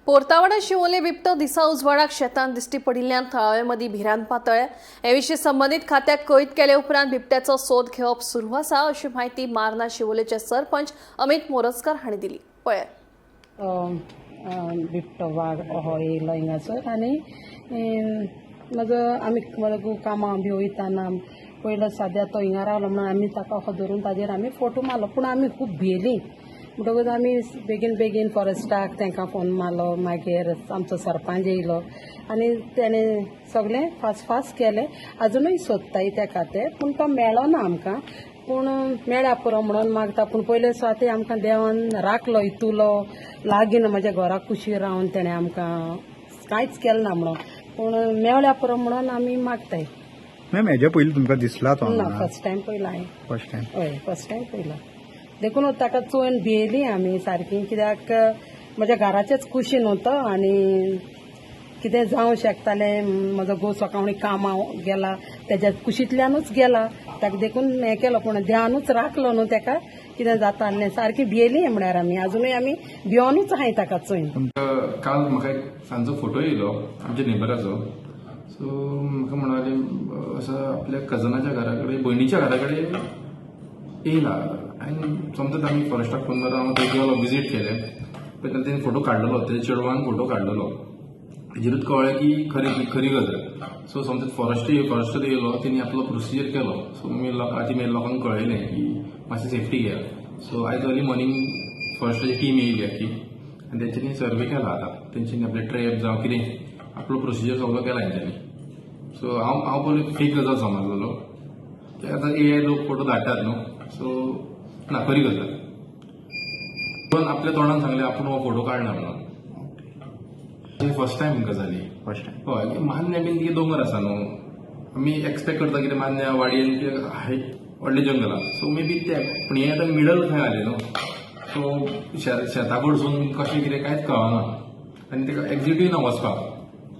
पोर्तावाडा शिवोले बिबटो दिसा उजवाडाक शेतांत दिश्टी पडिल्ल्यान थळावे मदीं भिरांत पातळ्ळ्या. हे विशीं संबंदीत खात्याक कळीत केले उपरांत बिबट्याचो सोद घेवप सुरू आसा, अशी म्हायती मार्ना शिवोलेचे सरपंच अमित मोरजकर हांणी दिली. पळयात. बिबटो वाग हो येयलो हिंगासर आनी म्हजो आमी म्हजो कामां बी वयताना पयलो सद्या तो हिंगा रावलो म्हणून आमी ताका असो धरून ताजेर आमी फोटो मारलो, पूण आमी खूब भियेली. म्हणटकूच आमी बेगीन बेगीन फॉरेस्टाक तांकां फोन मारलो. मागीर आमचो सरपंच येयलो आनी तेणें सगळें फास्ट फास्ट केलें. अजुनूय सोदताय ताका ते, पूण तो मेळो ना आमकां. पूण मेळ्ळ्या पुरो म्हणून मागता. पूण पयले सुवाते आमकां देवान राखलो इतुलो लागीं म्हज्या घरा कुशीर रावन तेणें आमकां कांयच केलें ना म्हणून, पूण मेळ्ळ्या पुरो म्हणून आमी मागताय. मॅम, हेज्या पयलीं तुमकां दिसला तो ना. हांगा? फर्स्ट टायम पयला हांवें. First time? हय, फर्स्ट टायम पयला. देखून ताका चोवन भियेली आमी सारकी, कित्याक म्हज्या घराचेच कुशीन न्हू तो आनी कितें जावं शकतालें. म्हजो घोव सकाळी कामां गेला, तेज्या कुशींतल्यानूच गेला. ताका देखून हें केलो, पूण देवानूच राखलो न्हू ताका. कितें जाता आसलें. सारकी भियेली म्हळ्यार आमी अजुनूय आमी भियोनूच आहाय ताका चोयन. काल म्हाका एक सांजचो फोटो येयलो आमच्या नेबराचो. सो म्हाका म्हणाले, असो आपल्या कजनाच्या घरा कडेन, भयणीच्या घरा कडेन येयला. आनी समजत आमी फॉरेस्टाक फोन मारून हांव थंय गेलो, विजीट केलें. पळयता तेणी फोटो काडलेलो, तेज्या चेडवान फोटो काडलेलो. हेजेरूच कळ्ळें की खरी खरी गजाल. सो समजत फॉरेस्टर येयलो, तेणी आपलो प्रोसिजर केलो. सो मागीर आतां मागीर लोकांक कळयलें की मातशें सेफ्टी घेयात. सो आयज अर्ली मॉर्निंग फॉरेस्टाची टीम येयली आख्खी आनी तेंच्यांनी सर्वे केला. आतां तेंच्यांनी आपले ट्रॅप जावं कितें आपलो प्रोसिजर सगळो केला तेंच्यांनी. सो हांव पयलीं फेक गजाल समजलेलो की आतां एआय लोक फोटो धाडटात न्हू. सो ना, खरी गजाल. पण आपल्या तोंडान सांगलें आपूण हो फोटो काडला म्हणून. फर्स्ट टायम आमकां जाली. First time? हय. मान्य बीन कितें दोंगर आसा न्हू, आमी एक्सपेक्ट करता कितें मान्य वाडयेन कितें हाय व्हडलें जंगल आसा. सो मे बी ते, पूण हें आतां मिडल खंय आलें न्हू. सो शेता कडसून कशें कितें कांयच कळना आनी ताका एक्झिटूय ना वचपाक.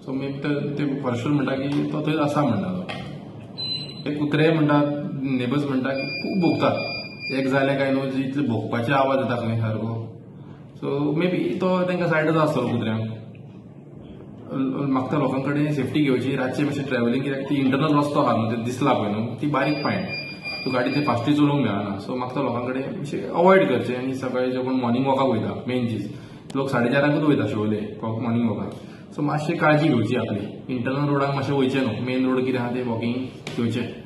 सो मे बी ते फॉरेस्टर म्हणटा की तो थंय आसा म्हणटा. तो ते कुत्रे म्हणटात, नेबर्स म्हणटा की खूब भोंकतात. एक जालें काय न्हू, इतले भोंकपाचे आवाज येता खंय सारको. सो मे बी तो तांकां सायडच आसतलो कुत्र्यांक. मागता लोकां कडेन सेफ्टी घेवची रातचे मातशें ट्रॅव्हलिंग, कित्याक ती इंटरनल रस्तो आहा न्हू, ते दिसला पळय न्हू, ती बारीक पायण, सो गाडी ती फास्टूय चलोवंक मेळना. सो मागता लोकां कडेन मातशें अवॉयड करचें. आनी सकाळी जे कोण मॉर्निंग वॉकाक वयता, मेन चीज लोक 4:30ांकूच वयता शिवोले मॉर्निंग वॉकाक. सो मातशी काळजी घेवची आपली. इंटरनल रोडाक मातशें वयचें न्हू, मेन रोड कितें आहा ते वॉकिंग घेवचें.